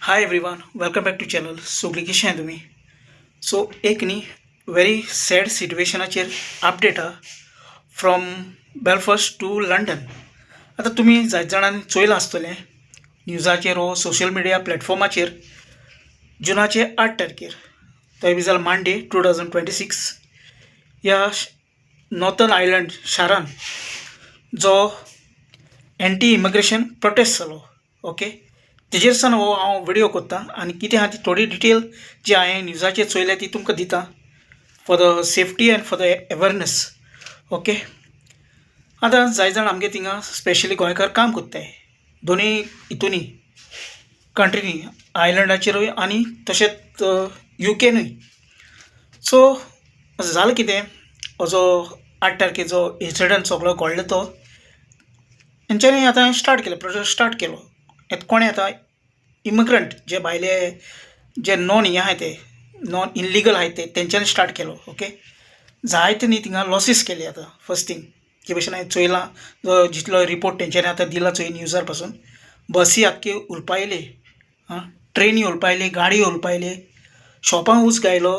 Hi everyone, welcome back to channel. सगळीं कशें आहाय तुमी? सो एक न्ही व्हेरी सॅड सिट्युएशनाचेर अपडेट आहा फ्रॉम बेलफास्ट टू लंडन. आतां तुमी जायते जाणांनी चोयलां आसतलें न्युजाचेर वो सोशल मिडिया प्लॅटफॉर्माचेर, जुनाचे 8 तारखेर, तो बी जालो मंडे, 2026, ह्या नॉर्थन आयलंड शारान जो एंटी इमिग्रेशन प्रोटेस्ट जालो, ओके, तेजेर सान हो हांव विडियो कोत्ता आनी कितें आहा ती थोडी डिटेल जी हांवें न्युजाचेर चोयल्या ती तुमकां दिता for the safety and for the awareness, okay. आतां जाय जाण आमगे थिंगा स्पेशली गोंयकार काम कोत्ताय दोनूय हितूनी कंट्रीनी, आयलंडाचेरूय आनी तशेंच युकेनूय. सो जालें कितें, हो जो 8 तारखेचो इन्सिडंट सगळो घडलो तो तेंच्यांनी आतां स्टार्ट केलें, प्रोटेस्ट स्टार्ट केलो. कोणें? आतां इमिग्रंट जे भायले, जे नॉन हें आहाय, ते नॉन इलिगल आहाय ते, तेंच्यांनी स्टार्ट केलो, ओके. जायते न्ही थिंगा लॉसीस केले. आतां फर्स्ट थींग, जे भशेन हांवें चोयलां, जो जितलो रिपोर्ट तेंच्यांनी आतां दिला चोय न्युजार पासून, बसी आख्खे हुलपायले, आं, ट्रेनी हुलपायली, गाडी हुलपायली, शॉपां उजो घायलो,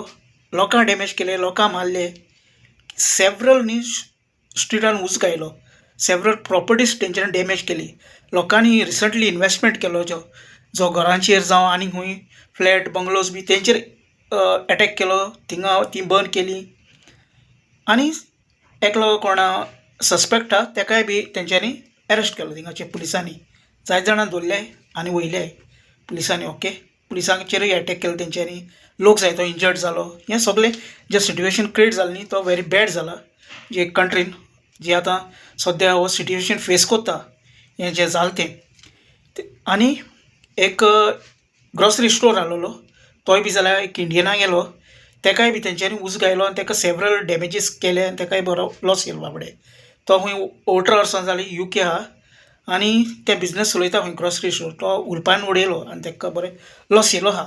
लोकांक डॅमेज केले, लोकांक मारले, सेवरल न्ही स्ट्रिटान उजो घायलो, सेवरल प्रॉपर्टीज तेंच्यांनी डॅमेज केली. लोकांनी रिसंटली इनवेस्टमेंट केलो जो जो घरांचेर जावं आनी खूंय फ्लॅट बंगलोज बी तेंचेर एटॅक केलो थिंगा, ती बर्न केली आनी एकलो कोण सस्पेक्ट आहा तेकाय बी तेंच्यांनी एरेस्ट केलो. थिंगाचे पुलिसांनी जायते जाणां धरले आनी वयले पुलिसांनी, ओके. पुलिसांचेरूय एटॅक केलो तेंच्यांनी, लोक जायतो इंजर्ड जालो. हें सगळें जें सिट्युएशन क्रिएट जालें न्ही, तो व्हेरी बॅड जाला जे कंट्रीन जे आतां सद्या हो सिट्युएशन फेस कोत्ता, हें जें जालें तें. आनी एक ग्रोसरी स्टोर आहलोलो, तोय बी जाल्यार एक इंडियना गेलो, तेकाय बी तेंच्यांनी उजो घायलो आनी तेका सेवरल डॅमेजीस केले आनी तेकाय बरो लॉस केलो बाबडे. तो खूंय 18 वर्सां जालीं युके आहा आनी ते बिजनस चलयता खूंय ग्रोसरी स्टोर, तो हुलपान उडयलो आनी तेका बरें लॉस येयलो आहा.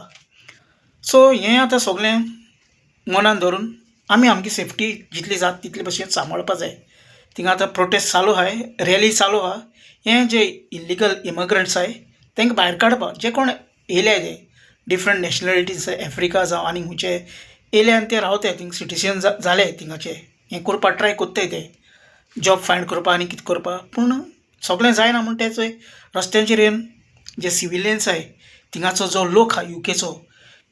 सो हें आतां सगळें मनान धरून आमी आमची सेफ्टी जितली जाता तितले भशेन सांबाळपा जाय. थिंगा आतां प्रोटेस्ट चालू आहाय, रॅली चालू आहा. हें जे इल्लिगल इमग्रंट्स आहाय तेंकां भायर काडपाक, जे कोण येयल्या ते डिफरंट नॅशनलिटीज, आफ्रिका जावं आनी खुंयचे येयले आनी ते रावताय थिंग, सिटीजन जाले थिंगाचे, हें करपाक ट्राय कोत्ताय ते जॉब फायंड करपा आनी कितें करपा, पूण सगळें जायना म्हूण ते चोय रस्त्यांचेर येवन जे सिविलियन्स आहाय, थिंगाचो जो लोक आहा, युकेचो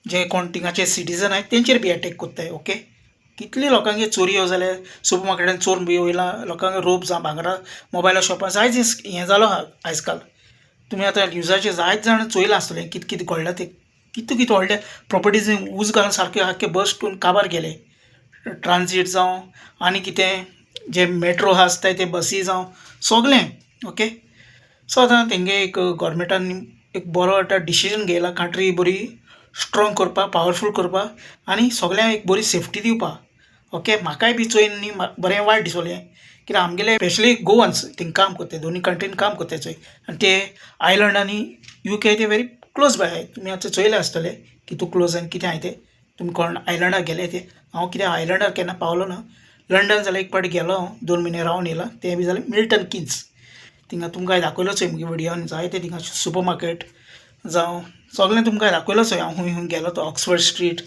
जे कोण थिंगाचे सिटीजन आहाय, तेंचेर बी एटॅक कोत्ताय, ओके. कितले लोकांगे चोरयो जाल्या, सुपर मार्केटान चोर बी वयला, लोकांक रोप जावं भांगरां, मोबायला शॉपां, जायते हें जालो आहा आयज काल. तुमी आतां न्युजाचेर जायते जाण चोयलां आसतलें कितें कितें घडलां तें, कितें कितें व्हडले प्रॉपर्टीज उजो घालून सारके आख्खे बस करून काबार केले. ट्रान्जीट जावं आनी कितें जे मेट्रो आहा आसताय ते बसी जावं, सगलें, ओके. सो आतां तेंगे एक गोवोरमेंटान एक बरो आतां डिसिजन घेयला कंट्री बरी स्ट्रोंग करपाक, पावरफूल करपाक आनी सगल्यांक एक बरी सेफ्टी दिवपाक, ओके. म्हाकाय बी चोयन न्ही बरें वायट दिसोलें, कित्याक आमगेले स्पेशली गोवन्स थिंग काम कोत्ताय, दोनूय कंट्रीन काम कोत्ताय चोय आनी ते आयलंड आनी युके ते व्हेरी क्लोज बाय आहाय. तुमी आतां चोयलें आसतलें कितू क्लोज आनी कितें आहाय तें. तुमी कोण आयलंडाक गेले ते, हांव कित्याक आयलंडार केन्ना पावलो ना. लंडन जाल्यार एक फावट गेलो हांव, 2 म्हयने रावन येयला, तें बी जालें मिल्टन किन्स. थिंगा तुमकां दाखयलो चोय मुगे विडियोन, जायते थिंगा सुपर मार्केट जावं सगळें तुमकां दाखयलो चोय हांव खूंय खूंय गेलो तो, ऑक्सफर्ड स्ट्रीट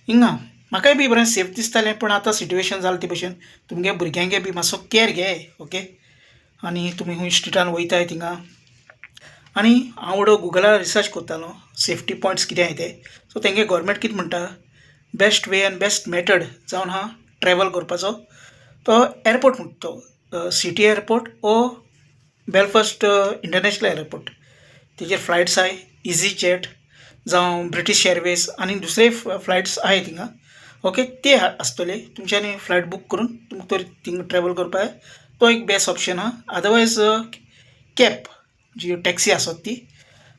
हिंगा. म्हाकाय बी बरें सेफ दिसतालें, पूण आतां सिट्युएशन जालें ते भशेन. तुमगे भुरग्यांगे बी मातसो कॅर घे, ओके. आनी तुमी खूंय स्ट्रिटान वयताय थिंगा, आनी हांव वडो गुगलार रिसर्च करतालो सेफ्टी पॉयंट्स कितें आहाय ते. सो तेंगे गोवोरमेंट कितें म्हणटा, best way and best method जावन आहा ट्रॅवल करपाचो तो एरपोर्ट म्हणटा तो सिटी एरपोर्ट ओ बेलफास्ट इंटरनॅशनल एरपोर्ट. तेजेर फ्लायट्स आहाय, इजी जेट जावं ब्रिटीश एरवेज आनी दुसरे फ्लायट्स आहाय थिंगा, ओके. ते आसतले, तुमच्यांनी फ्लायट बूक करून तुमकां तर थिंगा ट्रॅवल करपाक तो एक बेस्ट ऑप्शन आहा. अदरवायज कॅब जी टॅक्सी आसत ती.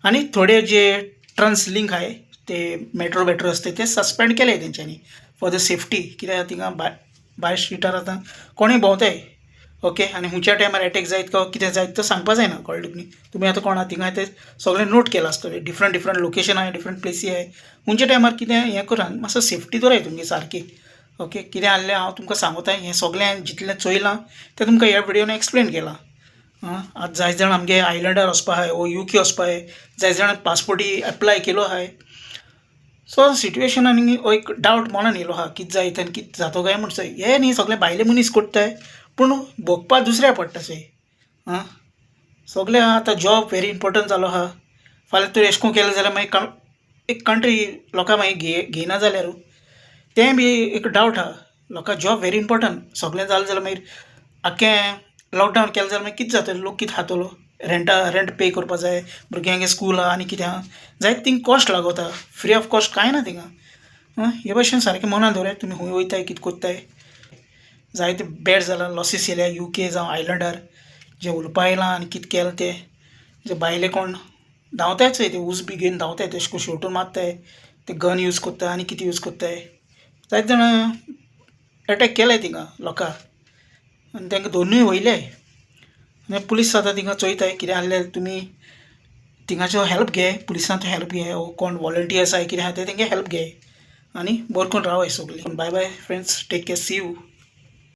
आनी थोडे जे ट्रन्स लिंक आहाय ते मेट्रो बेट्रो आसता ते सस्पेंड केले तेंच्यांनी फॉर the safety, कित्याक थिंगा भायर स्ट्रिटार आतां कोणूय भोंवताय, ओके. आनी खुंयच्या टायमार एटॅक जायत काय कितें जायत तो सांगपा जायना, कळ्ळें तुमी? तुमी आतां कोणा थिंगा तें सगळें नोट केलां आसतलें, डिफरंट डिफरंट लोकेशन आहाय, डिफरंट प्लेसी आहाय, खुंयच्या टायमार कितें हें करा, मातसो सेफ्टी दवराय तुमगे सारकी, ओके. कितें आहलें हांव तुमकां सांगोता, हें सगळें हांवें जितलें चोयलां तें तुमकां ह्या विडियोन एक्सप्लेन केलां. आं, आतां जायते जाण आमगे आयलंडार वचपा आहाय वो यूके वचपा आहाय, जायते जाणां पासपोर्टी एप्लाय केलो आहाय. सो सिट्युएशन आनी एक डावट मनान येयलो आहा, कितें जायत आनी कितें जातो काय म्हूण. हें न्ही सगळे भायले मनीस कोत्ताय, पूण भोगपा दुसऱ्या पडटा चोय. आं, सगळे आतां जॉब वेरी इम्पोर्टंट जालो आहा. फाल्यां तूं एशें कोन्न केलें जाल्यार मागीर एक कंट्री लोकां मागीर घेयना जाल्यार तें बी एक डावट आहा लोकां. Job very important. सगळें जालें जाल्यार मागीर आख्खें लॉकडावन केलें जाल्यार मागीर कितें जातलें? लोक कितें खातलो? रेंटा रेंट पे करपा जाय, भुरग्यांगे स्कूल आहा आनी कितें आहा, जायते थिंग कॉस्ट लागोता. फ्री ऑफ कॉस्ट कांय ना थिंगा. आं, हे भाशेन सारकें मनान दवराय, तुमी खूंय वयताय, कितें कोत्ताय. जायते बॅड जाला, लॉसीस येयल्या यूके जावं आयलंडार, जे उलोवपा येयलां आनी कितें केलां तें. जे भायले कोण धांवताय चोय, ते उस बी घेवन धांवताय, तेशें कोन्न शेवटून मारताय, ते गन यूज कोत्ताय आनी कितें यूज कोत्ताय. जायते जाणां एटॅक केले थिंगा लोकांक आनी तांकां दोनूय वयले. आनी पुलीस आतां थिंगा चोयताय कितें आहलें. तुमी थिंगाचो हेल्प घे, पुलिसांचो हेल्प घे वो कोण वॉलंटियर्स आहाय, कितें आहा ते, तेंगे हेल्प घे आनी बरें करून रावाय सगलीं. Bye bye friends, take care, see you.